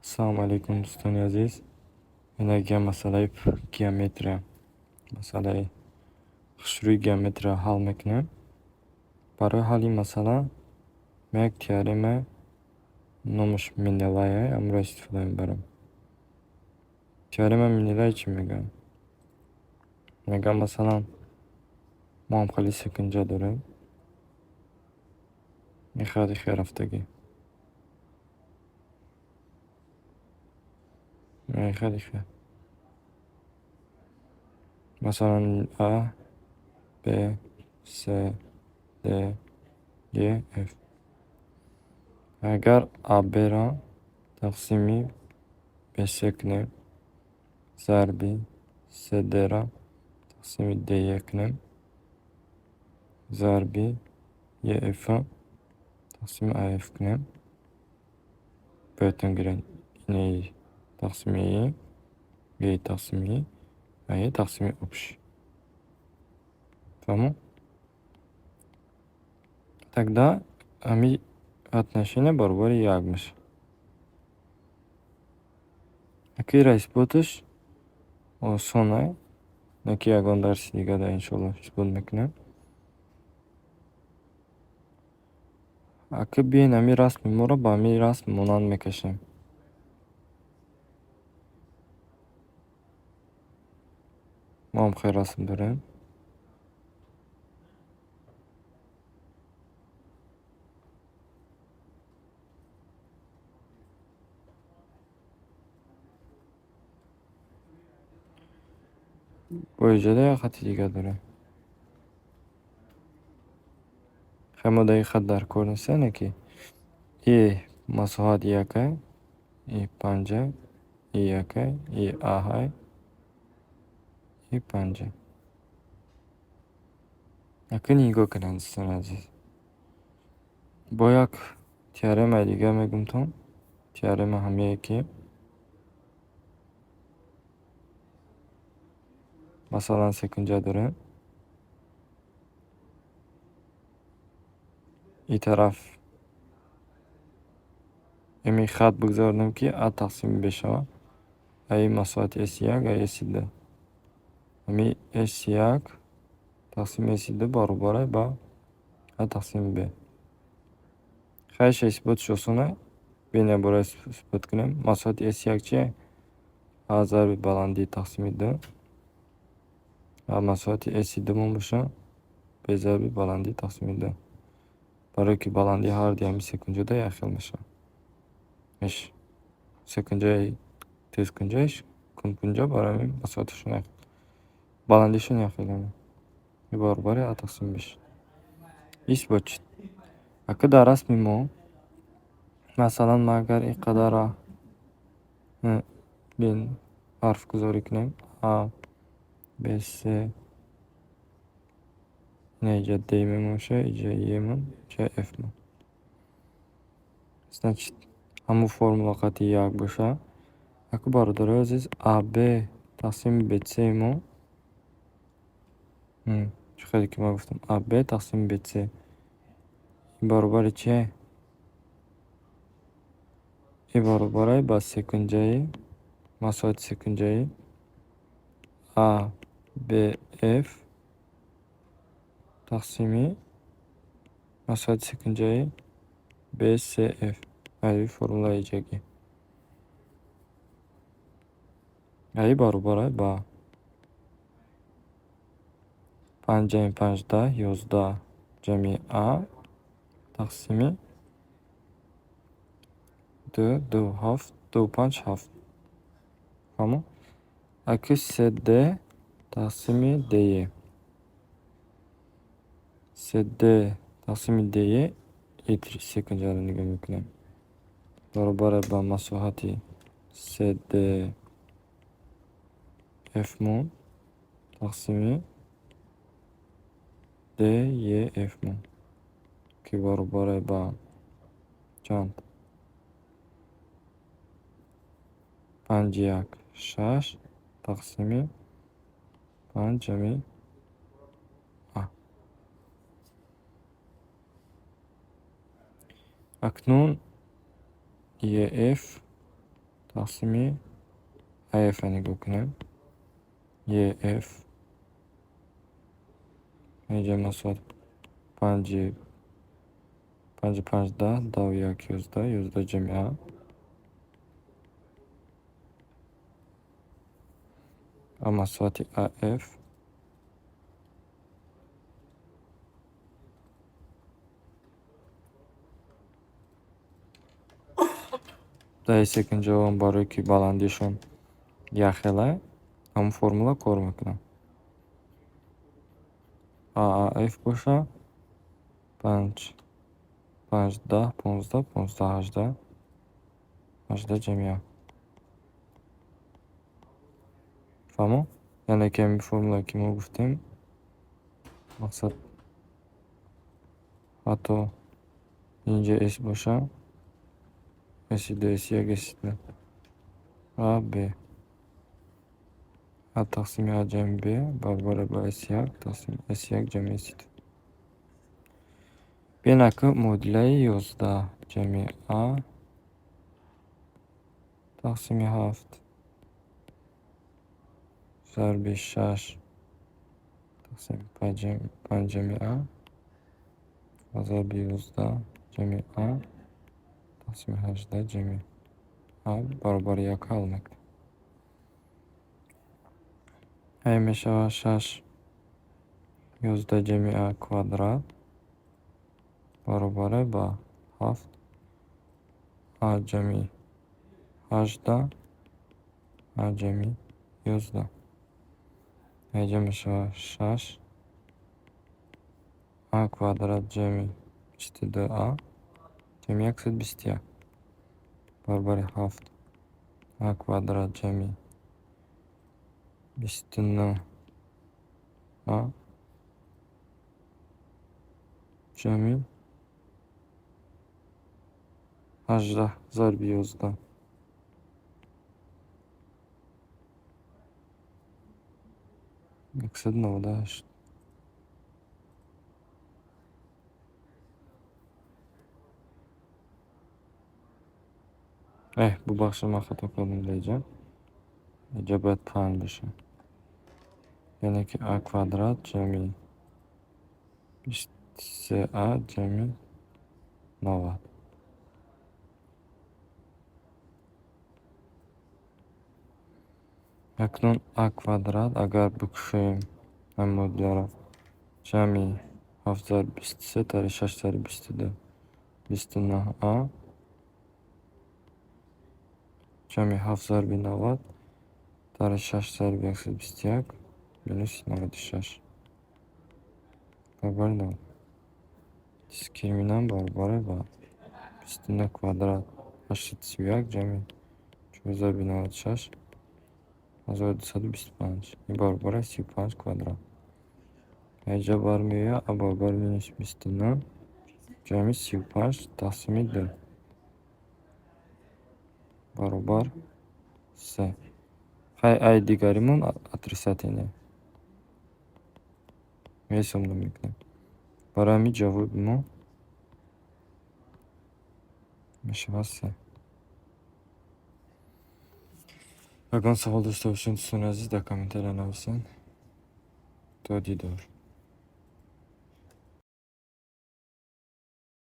Ассалому алайкум, дӯстони азиз. Инак масъалаи геометрия, масъалаи хушрӯи геометрияро ҳал мекунем. Барои ҳалли ин масъала мо як теорема, номаш Менелая, амро истифода мебарем. Теоремаи Менелая чӣ мегӯяд? Мегӯяд, масалан, мо ҳам хеле секунҷа дорем. Ин хати херафтагӣ. Хеле хел. Масалан, А, Б, С, Д, Е, Ф. Агар АБ-ро тақсими БС кунем, зарби СД-ро тақсими ДЕ кунем, зарби ЕФ тақсими АФ кунем, боятон гиред ин тақсими Е, Е тақсими Е тақсими общ. Фаҳмо? Тогда ҳамин отношение баробари як мешавад. Аки инро исботаш осон ай, не ки ягон дарси дига да иншоалло исбот мекунем. Аки биёен, ҳамин расми моро ба ҳамин расм монанд мекашем. Мо ҳам хел расм дорем. Бо иҷода як хати дига дорем. Хай, мо дар ин хат дар кор нестем, не ки и масоҳат якай, и панҷа, и якай, и аҳай, и панҷа. Акун нигоҳ кунед, дӯстони азиз. Бо як теоремаи дига мегӯмтон. Теорема ҳамие ки, масалан, секунҷа дорем. Ин тараф ҳамин хат бигзорем, ки А тақсими Б шавад. А масоҳати С1, а С2. Ҳамин С1 тақсими С2 баробар аст ба А тақсими Б. Хайша, исботаш осон аст. Биён, як бора исбот кунем. Масоҳати С1 чие? А зарби баландӣ тақсими ду. А масоҳати С2 мон бошад Б зарби баландӣ тақсими ду. Барое ки баландии ҳар дуи ҳамин секунҷода як хел мешавад. Иш секунҷаи тезкунҷаиш кундкунҷа, барои ҳамин масоҳаташон як хел. Баландишон як хел яъне. Ин баробари А тақсими Б шуд. Исбот шуд. Ака, дар расми мо, масалан, ма агар ин қадарро бин ҳарфгузорӣ кунем, А, Б, С, ина иҷа Д мемошад, иҷа Е мон, иҷа Ф мон. Значит, ҳамун формула қати як бошад. Аку, бародарои азиз, АБ тақсими БС мо чӣ хеле ки ман гуфтам, АБ тақсими БС ин баробари чие? Ин баробар аст ба секунҷаи масоҳати секунҷаи А, Б, Ф тақсими масоҳати секунҷаи Б, С, Ф. Ай формулаи иҷагӣ. Ай баробар аст ба панҷ ҷамъи панҷ 10, 11 ҷамъи А тақсими ду, ду, ҳафт, ду, панҷ, ҳафт. Фаҳмо? Аки СД тақсими ДЕ. СД тақсими ДЕ секунҷаро нигоҳ мекунем. Баробар аст ба масоҳати СД Ф мон тақсими ДЕФ мон, ки баробар аст ба чанд? Панҷ, як, шаш тақсими панҷ ҷамъи А. Акнун ЕФ Тақсими АФ-а нигоҳ кунем. ЕФ инҷа масоҳат панҷи панҷи панҷ 10, 10-у як 11, 11 ҷамъи А. А масоҳати АФ дар секунҷавом, барое ки баландишон якхела, ҳамон формула кор мекунад. ААФ боша панҷ панҷ 10, 15, 15, 18, 18 ҷамъи А. Фаҳмо? Яъне ки ҳамин формулае, ки мо гуфтем, мақсад, ҳатто инҷа С боша, Си ду, Си як, Си ду, А, Б. А тақсими А ҷамъи Б баробар ба Си як тақсими Си як ҷамъи Си ду. Биён, ака, муодилаи 11 ҷамъи А тақсими ҳафт зарби шаш тақсими панҷ ҷамъи А ва зарби 11 ҷамъи А тақсими 18 ҷамъи А баробари як ҳал мекунем. Ҳай мешавад шаш 11 ҷамъи А квадрат баробаре ба ҳафт А ҷамъи 18 А ҷамъи 11. Инҷа мешавад шаш А квадрат ҷамъи 22 А ҷамъи 121 баробари ҳафт А квадрат ҷамъи 29 А ҷамъи 18 зарби 11. 198. Эҳ, бубахшед, ман хато кардам дар инҷа. Инҷа бояд панҷ бошад. Яъне ки А квадрат ҷамъи 23 А ҷамъи 90. Акнун А квадрат агар бикушоем ҳамин муодиларо, ҷамъи ҳафт зарби 23 тари шаш зарби 22, 29 А ҷамъи ҳафт зарби 90 тари шаш зарби 121 минус 96 баробари 90. Дискриминант баробаре ба 29 квадрат 831 ҷамъи чор зарби 96, 1225. Ин баробар аст 35 квадрат. Инҷа бармеояд А баробари минус 29 ҷамъи 35 тақсими ду баробар се. Хай, ай дигаримон отрицательный. Ҳисоб намекунем. Барои ҳамин ҷавоби мо мешавад се. Ягон савол дошта бошед, дӯстони азиз, дар комментария нависед. То дидор.